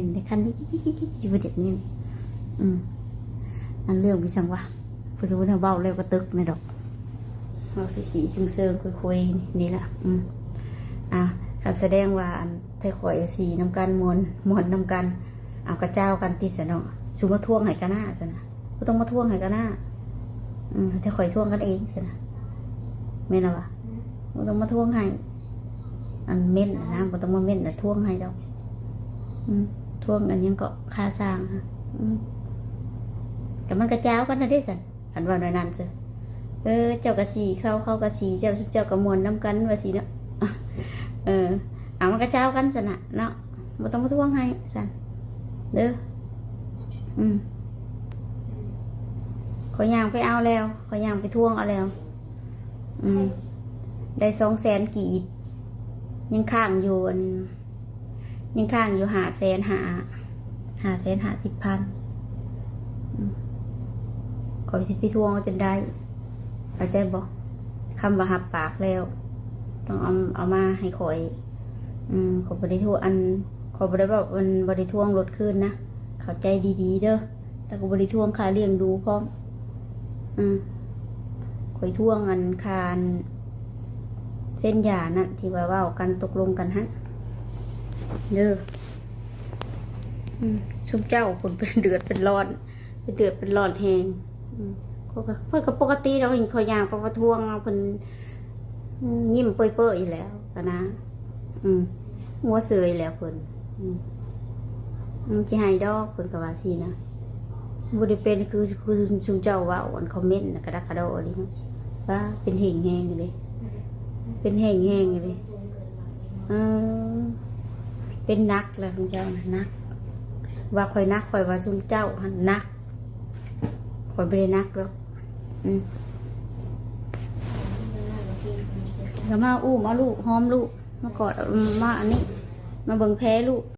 ເປັນໄດ້ຄັນນີ້ ຢູ່ປະເດັດນີ້. ອືມ ອັນເລື່ອງມີຫຍັງວະ ບໍ່ຮູ້ນະ ເວົ້າແລ້ວກໍຕຶກແມ່ນດອກ ເວົ້າຊິໆເຊີງໆຄຸຍໆນີ້ລະ. ອືມ ອ່າ ຄັນສະແດງວ່າ ອັນ ແທ້ຂ້ອຍສີນຳກັນ ມ່ວນ ມ່ວນນຳກັນ ເອົາກະຈ້າວກັນຕິຊະເນາະ. ສູມາທວງໃຫ້ກະໜ້າຊະນະ ບໍ່ຕ້ອງມາທວງໃຫ້ກະໜ້າ. ອືມ ແທ້ຂ້ອຍທວງກັນເອງຊະນະ ແມ່ນລະວະ ບໍ່ຕ້ອງມາທວງໃຫ້. ອັນເມັ້ນນະ ບໍ່ຕ້ອງມາເມັ້ນນະ ທວງໃຫ້ດອກ. ອືມ ທວງອັນຫຍັງເກາະ ຄ່າສ້າງ. ອືມ ກະມັນກະຈ້າວກັນນະເດ້ຊັ້ນ ຄັນເວົ້າແນວນັ້ນຊະ. ເອີ ເຈົ້າກະສີເຂົາ ເຂົາກະສີເຈົ້າ ຊຸມເຈົ້າກະມ່ວນນຳກັນວ່າຊີ້ເນາະ. ເອີ ເອົາ ມັນກະຈ້າວກັນຊັ້ນນະເນາະ ບໍ່ຕ້ອງມາທວງໃຫ້ຊັ້ນເດີ. ອືມ ຂ້ອຍຍ່າງໄປເອົາແລ້ວ ຂ້ອຍຍ່າງໄປທວງເອົາແລ້ວ. ອືມ ໄດ້ສອງແສນກີບ ຍັງຄ້າງຢູ່ ອັນ ຍັງຄ້າງຢູ່ຫ້າແສນຫ້າ ຫ້າແສນຫ້າສິບພັນ. ອືມ ຂ້ອຍຊິໄປທວງເອົາຈົນໄດ້ ເຂົ້າໃຈບໍ່? ຄຳວ່າຮັບປາກແລ້ວ ຕ້ອງເອົາ ເອົາມາໃຫ້ຂ້ອຍ. ອືມ ຂ້ອຍບໍ່ໄດ້ທວງ ອັນ ຂ້ອຍບໍ່ໄດ້ແບບ ອັນ ບໍ່ໄດ້ທວງລົດຄືນນະ ເຂົ້າໃຈດີໆເດີ. ແລ້ວກໍບໍ່ໄດ້ທວງຄ່າລ້ຽງດູພ້ອມ. ອືມ ຂ້ອຍທວງອັນຄ່າ ອັນ ເຊັນຢານັ້ນ ທີ່ວ່າເວົ້າກັນຕົກລົງກັນຫັ້ນເດີ. ອືມ ຊຸມເຈົ້າພຸ້ນເປັນເດືອດເປັນຮ້ອນ ເປັນເດືອດເປັນຮ້ອນແຮງ. ອືມ ຂ້ອຍກໍ ຂ້ອຍກໍປົກກະຕິດອກ ຂ້ອຍຍ່າງໄປປະທ້ວງເອົາເພິ່ນ ອືມ ຍິ້ມເປີຍໆຢູ່ແລ້ວຫັ້ນນະ. ອືມ ຫົວເສີຍແລ້ວເພິ່ນ. ອືມ ອືມ ຊິໃຫ້ດອກ ເພິ່ນກໍວ່າຊີ້ນະ. ບໍ່ໄດ້ເປັນຄື ຄືຊຸມເຈົ້າເວົ້າ ອັນຄອມເມັນນະ ກະດັກກະດໍອີ່ຫຼີເນາະ. ວ່າເປັນແຮງແຮງອີ່ຫຼີ ເປັນແຮງແຮງອີ່ຫຼີ. ເອີ ເປັນໜັກແລ້ວ ຊຸມເຈົ້ານະ ໜັກ. ວ່າຂ້ອຍໜັກ ຂ້ອຍວ່າຊຸມເຈົ້າຫັ້ນໜັກ ຂ້ອຍບໍ່ໄດ້ໜັກດອກ. ອືມ ກໍມາອຸ້ມເອົາລູກ ຫອມລູກ ມາກອດເອົາ ມາອັນນີ້ ມາເບິ່ງແພລູກ.